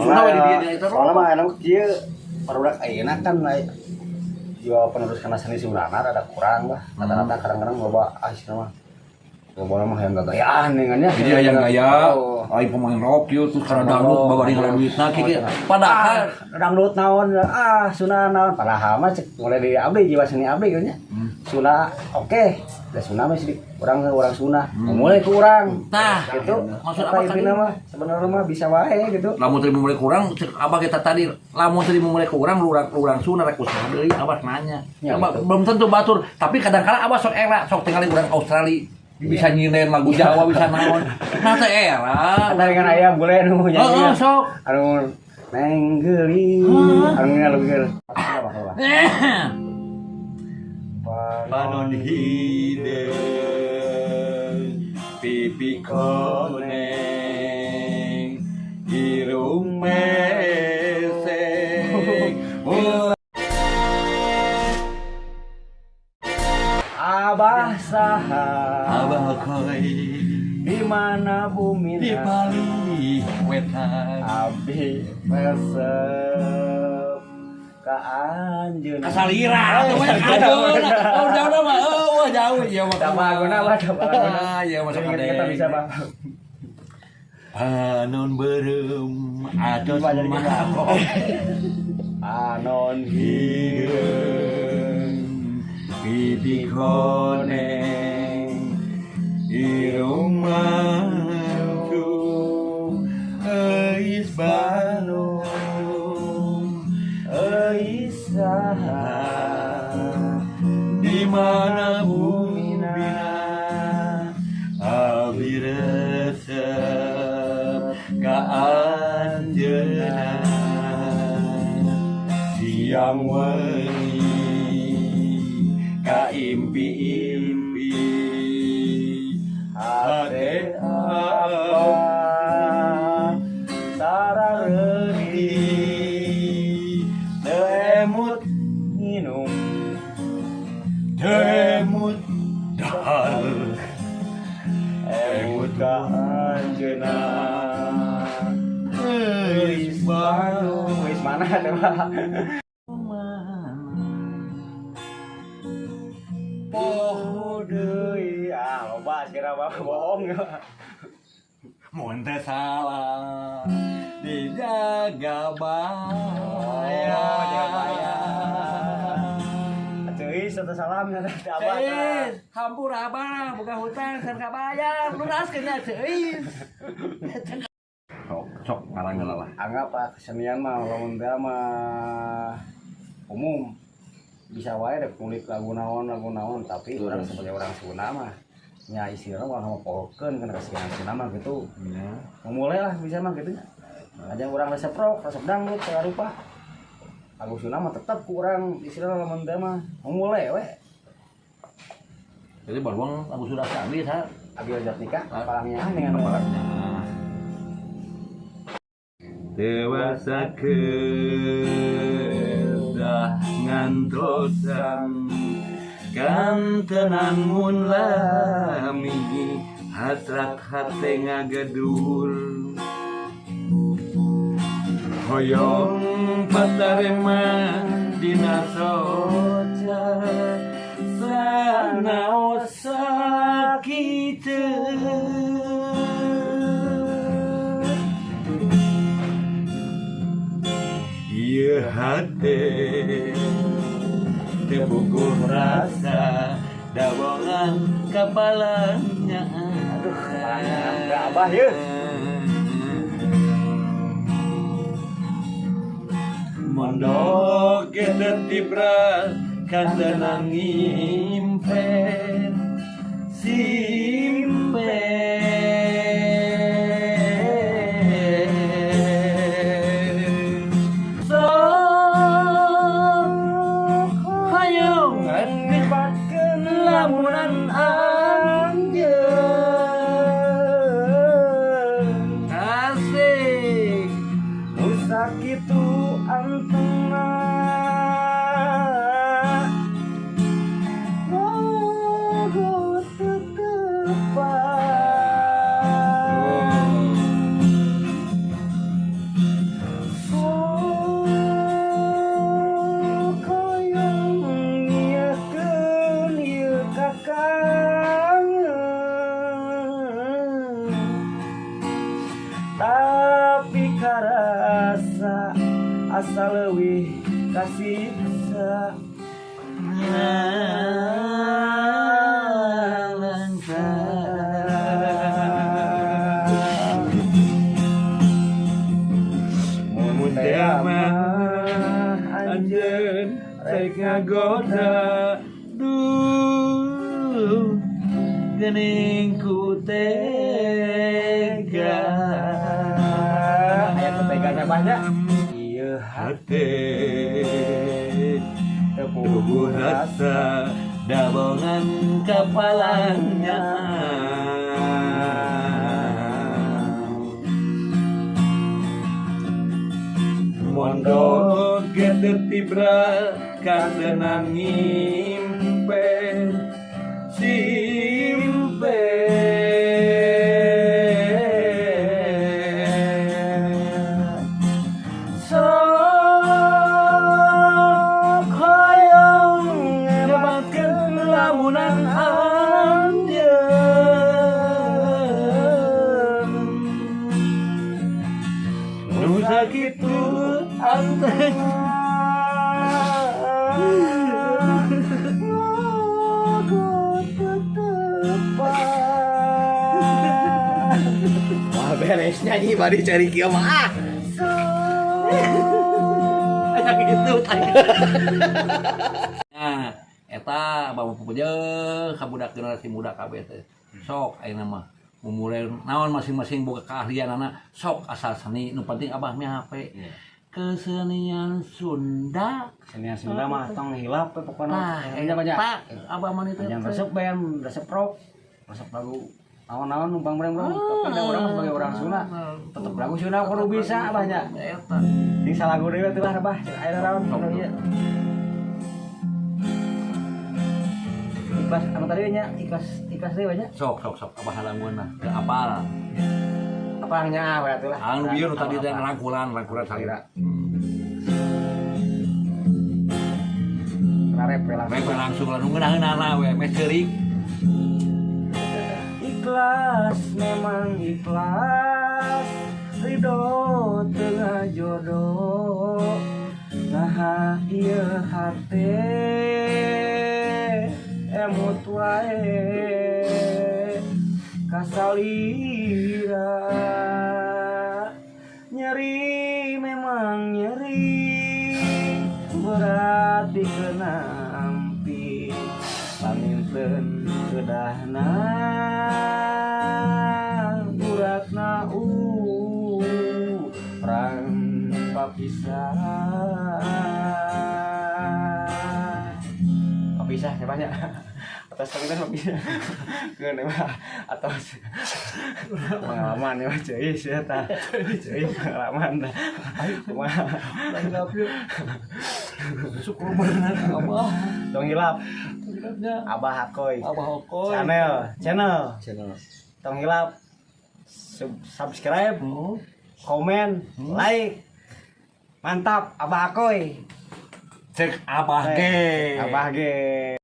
Sunda we di dieu nya eta. Soalnya mah enak kieu barudak ayeuna kan jiwa penerus kana seni Sundana rada kurang lah. Rata-rata kadang-kadang loba ah cenah mah. Loba mah hayang gagayaan dengan nya. Jadi hayang gaya, Oh. lain pemain rock ieu terus kana dangdut babari ngala duitna kieu. Padahal Dangdut naon, ah Sunda naon, padahal mah cek mulai dari abdi jiwa seni abdi gitu nya. Sunda oke, da Sunda mah sedikit urang urang Sunda. Mulai ku urang. Tah, gitu. Maksud Eta apa intina tadi? Mah sebenarnya mah bisa wae gitu. Lamun tadi mulai kurang cek abah kita tadi, lamun tadi mulai kurang urang urang Sunda rek usaha deui, abah nanya. Ya, Abah, gitu. Belum tentu batur, tapi kadang-kala abah sok era sok tinggalin urang Australia bisa nyinden lagu Jawa bisa naon. Nah teh era. Ada dengan ayah boleh nu nyanyi. Heeh, sok. Anu neng geulis, anu ngene lagu geulis. Apa apa. Panon hideung, pipi koneng, irung mesek. Abah saha? Abah koi. Di mana bumi? Di palih wetan. Abi resep ka anjeunna. Kasalira atuh we ajeuna. Oh jauh mah, oh jauh ieu mah. Apa laguna apa laguna. Ah, iya masuk. Ingat kita bisa, Pak. Panon beureum atos Coba jadi kita. Mabok. Panon hideung, pipi koneng, irung mancung, euis Bandung. Euis saha? Di mana bumina? Abdi resep ka anjeunna, siang wengi ka impi-impi Hate apa sarareuri teu emut minum, teu emut dahar, emut ka anjeunna. Euis Bandung. Euis mana teh, Pak? Poho deui. Ah, loba kira Bapak bohong. Mun teu salah dijaga baya. Oh, jaga baya. Ceuis atau salam ya teh Abah. Ceis, hampura abah, boga hutang can kabayar, lunaskeun nya Ceis. Sok, sok ngarang heula lah. Anggap ah kesenian mah lamun teh mah umum bisa wae dek ngulik lagu naon tapi orang sebagai orang Sunda mah nya istilahna ulah mah pohokeun kana kesenian Sunda mah gitu. Memulai lah bisa mah gitu nya. Aja urang resep rock, resep dangdut segala rupa. Lagu Sunda mah tetep ku urang istilahna lamun teh mah memulai we. Jadi baruang lagu sudah sekali sa. Abil Jatnika palangnya dengan Palangnya. Dewasa kedah ngantosan kantenan mun lami hasrat hate ngagedur hoyong patarema dina soca sanaos sakiteun. Ieu hate teu puguh rasa dabongan kapalanya. Aduh, kepalanya enggak Abah ye. Mondok ge tibra kantenan ngimpen simpen sok hayang Nyebatkeun lamunan anjeun. Asik. Nu sakitu antengna Mogo tetepan. Leuwih kasiksa. Nalangsa. Mun Teh mah anjeun rek ngagoda, duh geuning ku tega. Aya keteganya banyak. Ieu hate teu tubuh rasa dabongan kepalanya. Mondok gede tibra kantenan ngimpen simpen. Sok hoyong nyebatkeun lamunan anjeun nu sakitu anteng. Wah, beres nyanyi bari cari kieu mah. Ah. Yang itu tadi. Nah, eta bapak puja ka budak generasi muda kabeh teh. Sok ayeuna mah mumule naon masing-masing boga keahlianana, sok asal seni nu penting abah mah HP. Kesenian Sunda. Kesenian Sunda mah tong hilap we pokona. Nah, Banyak banyak. eta abah mah itu. Yang resep band, resep rock, resep lagu naon-naon numpang breng-breng. Tapi da urang mah sebagai orang Sunda tetep lagu Sunda kudu bisa banyak. Eta. Ini salah lagu deui atuh lah bah. Aya naon kudu ieu. Ikhlas anu tadi nya, ikhlas ikhlas deui banyak. Sok sok sok abah halangun lah, teu apal. Apa nya we atuh lah. Anu bieu nu tadi teh rangkulan, rangkulan salira. Rarep we langsung. Mereka langsung lah nu ngeunaheunana we, meh ceurik. Ikhlas memang ikhlas, ridho tengah jodoh. Nah ieu hate emut wae kasalira. Nyeri memang nyeri, berat dikenampi. Paminten kedahna uratna urang papisah. Papisah ya banyak. Atas tapi kan papisah. Keun mah atas pengalaman ya mah ceuis ya tah. Ceuis pengalaman tah. Kumaha? Tanggap yuk. Syukur bener abah. Tong hilap Hilapnya Abah Akoy. Abah Okoy. Channel, channel. Channel. Tong hilap subscribe, komen, like. Mantap Abah Akoy. Cek Abah ge. Abah ge.